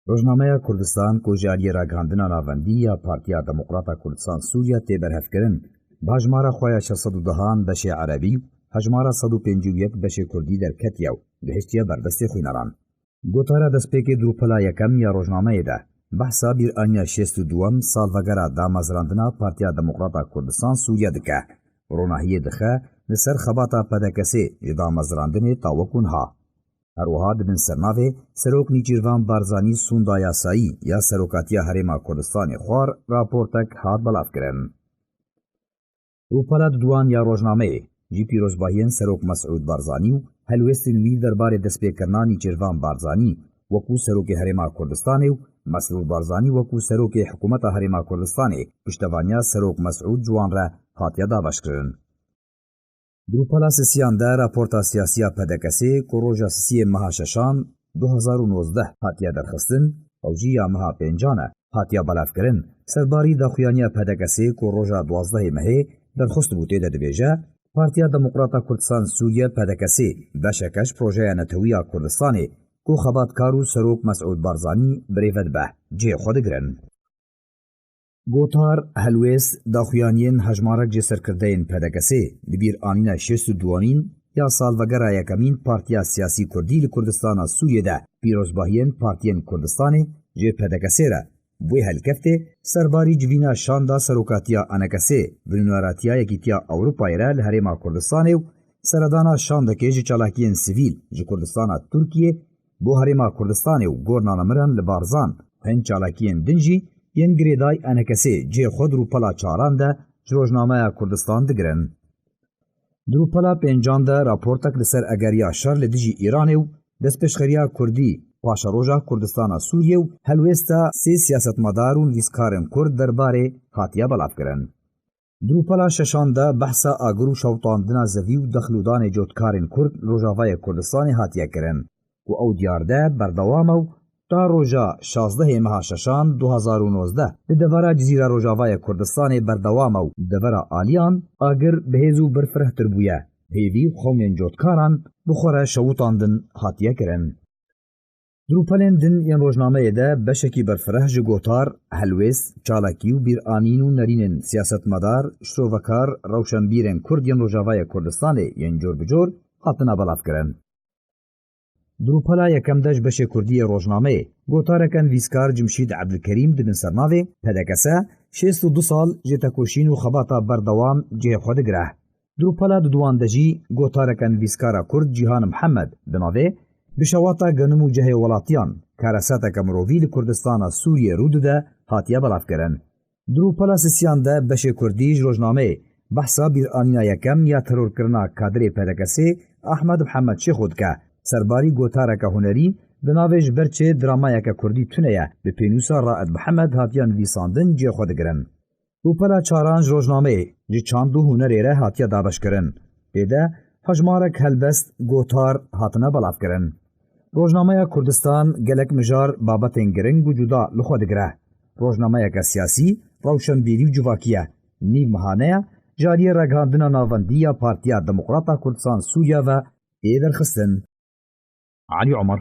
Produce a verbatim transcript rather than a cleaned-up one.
Rojnameya Kurdistan ku ji aliyê ragihandina navendî ya Partiya Demokrata Kurdistan Sûriye tê berhevkirin, bi hejmara xwe ya şeş sed û dehan beşê erebî û hejmara sed û pêncî û yek beşê kurdî derketiye û gihiştiye ber destê xwîneran. Gotara destpêkê di rûpela yekem ya rojnameyê de behsa bîranîna şêst û duwem salvegera damezrandina Partiya Demokrata Kurdistan Sûriye dike. Ronahiyê dixe li ser xebata P D K S'ê ji damezrandinê ta wekû niha. Her wiha di bin sernavê Serok Nîçîrvan Barzanî sûnda yasayî ya serokatiya Herêma Kurdistanê xwar raportek hat belavkirin. Rûpela duduwan ya rojnameyê jî pîrozbahiyên Serok Mesûd Barzanî û helwêstên wî derbarê destpêkirina Nîçîrvan Barzanî wekû Serokê Herêma Kurdistanê û Mesrûr Barzanî wekû Serokê Hikûmeta Herêma Kurdistanê piştevaniya Serok Mesûd ji wan re hatiye dabeşkirin. Di rûpela sisiyan de raporta siyasî ya P D K S'ê ku roja sisiyê meha şeşan du hezar û nozdeh hatiye derxistin, ew jî ya meha pêncan e, hatiye belavkirin. Serbarî daxuyaniya P D K S'ê ku roja duwazdehê mehê derxist bû tê de dibêje, Partiya Demokrata Kurdistan Sûriye P D K S'ê beşeke ji projeya netewî ya Kurdistanê ku xebatkar û Serok Mesûd Barzanî birêve dibe, cihê xwe digirin. Gotar, helwêst, daxuyaniyên hejmarek ji serkirdeyên P D K S'ê li bîr anîna şêst û duwanîn ya salvegera yekemîn partiya siyasî kurdî li Kurdistana Sûriyê de pîrozbahiyên partiyên Kurdistanê ji P D K S'ê re. Bi wê helkeftê serbarî civîna şanda serokatiya A N K S'ê bi nûneratiya Yekîtiya Ewropayê re li Herêma Kurdistanê û seredana şandekê ji çalakiyên sivîl ji Kurdistana Tirkiyê bo Herêma Kurdistanê û Gorna Nimiran li Barzan, hin çalakiyên din jî yên girêdayî A N K S'ê cihê xwe di rûpela çaran de ji rojnameya Kurdistan digirin. Di rûpela pêncan de raportek li ser egeriya şer li dijî Îranê û destpêşxeriya Kurdî paşeroja Kurdistana Sûriyê û helwêsta sê siyasetmedar û nivîskarên Kurd derbarê hatiye belavkirin. Di rûpela şeşan de behsa agir û şewitandina zevî û dexlûdanê cotkarên Kurd li Rojavayê Kurdistanê hatiye kirin, ku ew diyar de berdewam e û ta roja şazdehê meha şeşan du hezar û nozdeh li devera Cizîra Rojavayê Kurdistanê berdewam e û li devera aliyan agir bi hêz û berfirehtir bûye, hêvî û xewnên cotkaran bi xwe re şewitandin hatiye kirin. Di rûpelên din yên rojnameyê de beşekî berfireh ji gotar, helwêst, çalakî û bîranîn û nerînên siyasetmedar, şirovekar, rewşenbîrên Kurd yên Rojavayê Kurdistanê yên cor bi cor hatine belavkirin. Di rûpela yekem de ji beşê Kurdî yê rojnameyê gotareke nivîskar Cimşîd Ebdilkerîm di bin sernavê P D K S şêst û du sal ji tekoşîn û xebata berdewam cihê xwe digire. Di rûpela duduwan de jî gotareke nivîskara Kurd Cîhan Mihemed bi navê Bi şewata genim û cihê welatiyan, kareseteke mirovî li Kurdistana Sûriyê rû dide, hatiye belavkirin. Di rûpela sisiyan de beşê Kurdî ji rojnameyê behsa bîranîna yekem ya terorkirina kadirê P D K S'ê Ahmed Mihemed Şêxo dike. Serbarî gotareke hunerî bi navê Ji ber çi dramayeke Kurdî tune ye bi pênûsa Raed Mihemed hatiye nivîsandin cihê xwe digirin. Rûpela çaran ji rojnameyê Ji çand û hunerê re hatiye dabeşkirin. Tê de hejmarek helbest, gotar hatine belavkirin. Rojnameya Kurdistan gelek mijar babetên giring û cuda li xwe digire. Rojnameyeke siyasî, rewşenbîrî û civakî ye. Nîv mehane ye, ji aliyê ragihandina navendî ya Partiya Demokrata Kurdistan Sûriye ve tê derxistin. Elî Omer,